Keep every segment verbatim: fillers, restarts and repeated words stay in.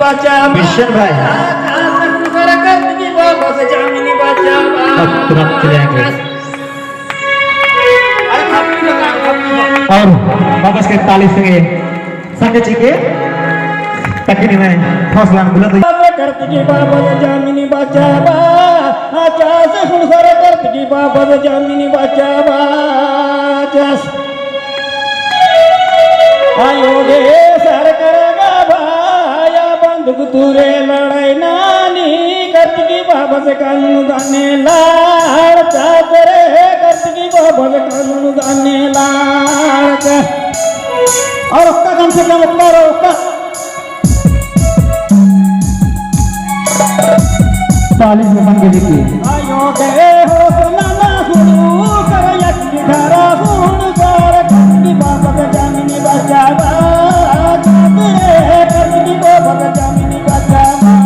मिशन भाई। अब तुरंत चले आएंगे। और वापस के ताली से संगे जी के तकिनी में हौसला बुलंद। बाबा करत की बाबा जामिनी बचाबा, आचास हुड़सर करत की बाबा जामिनी बचाबा, आचास। आयो गे सरकर गा भाया बंदूक तुरे लड़ाई नानी, करत की बाबा से कानून दाने लाड़, चादरे करत की बाबा से कानून दाने लाड़। और ओक्का कम से कम ओक्का रो, ओक्का। चालीस में बन के देखिए। आयो गे हो सनना हुड़ू कर यक धरा हुड़ू कर, करत की बाबा के जामिनी बचाबा, करत की बाबा के जामिनी बचाबा।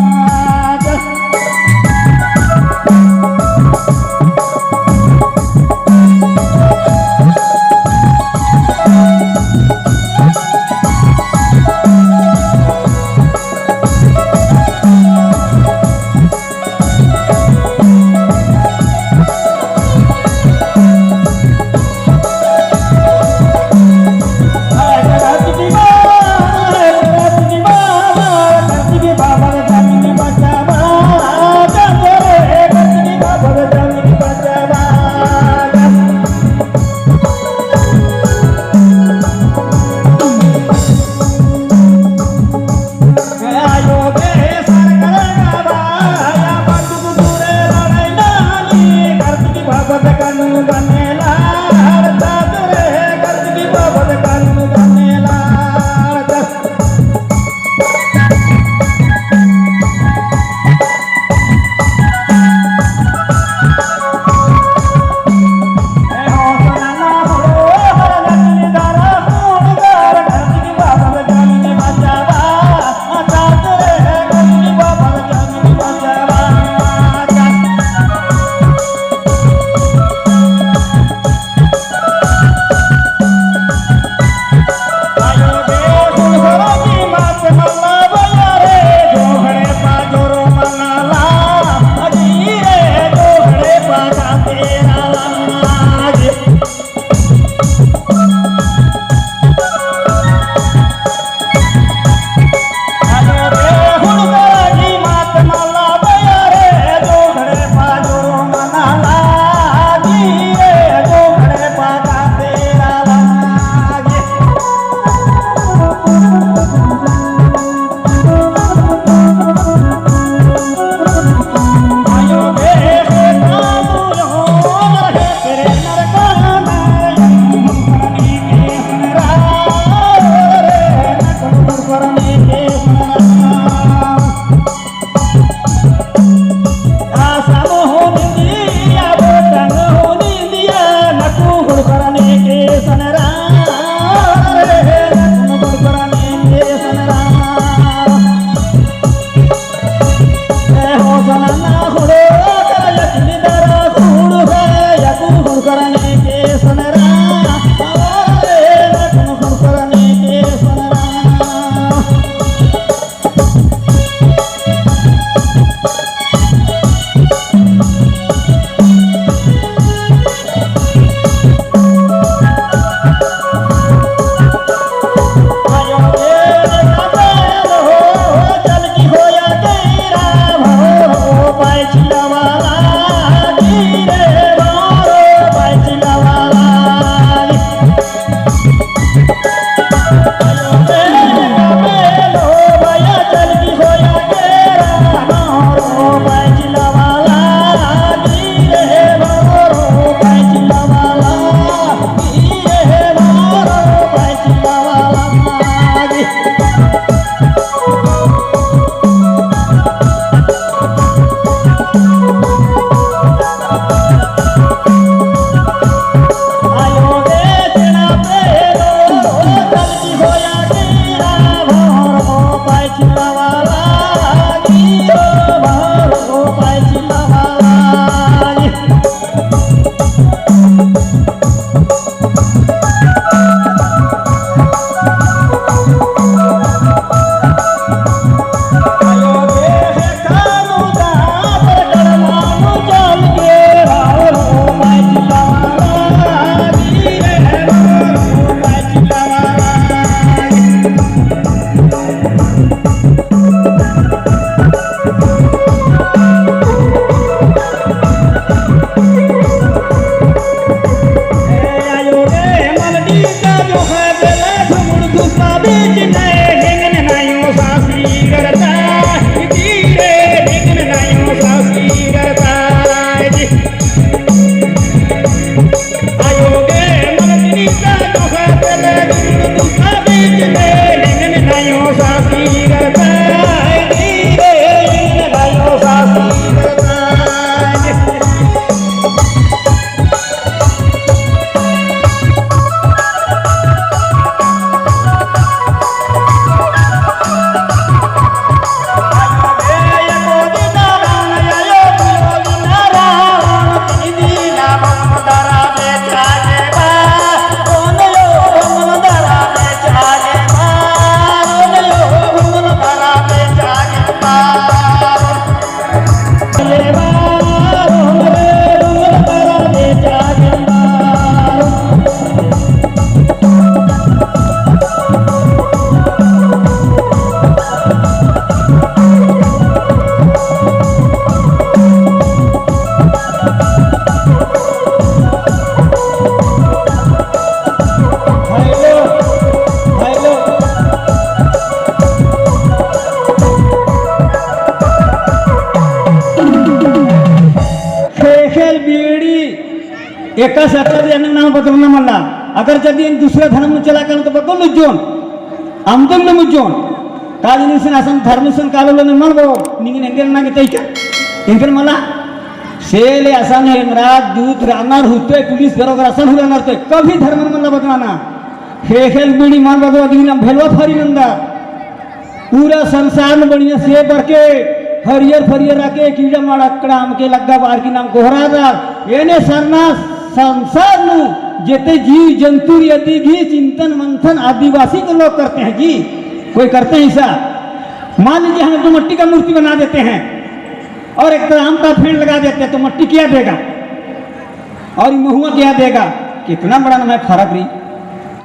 एका सत्ता दे अन्ने नाम बदलना मल्ला। अगर जदि एन दूसरा धर्म में चला कालोन तो बदल लुज्जोन, अमदन लुज्जोन। का जनी सन असन धर्म सन कालोन मल बओ, निंगन एंगेन ना गे तइका। एंगेन मला। से ले असन हेमराज दूत रअनर हुते, पुलिस दरोगा असन हूँ रअनर हुते, कभी धर्म मल्ला बदलाना। ख़ेख़ेल बीड़ी मल बदो अदिन नाम भेलवा फरी नंदा। पूरा संसार नू बढ़िया से बरके, हरियर फरियर आके, कीड़ा माड़ा अकड़ा अमके लग्गा बार की नाम गोहरादर। एन्ने सरना संसार नू जेते जीव जंतु रई अदी गही चिंतन मंथन आदिवासी के लोग करते हैं जी। कोई करते हैं ऐसा? मान लीजिए हम तो मट्टी का मूर्ति बना देते हैं और एक तरह आम का पेड़ लगा देते हैं तो मट्टी क्या देगा और महुआ क्या देगा? कितना बड़ा ना है फर्क रई।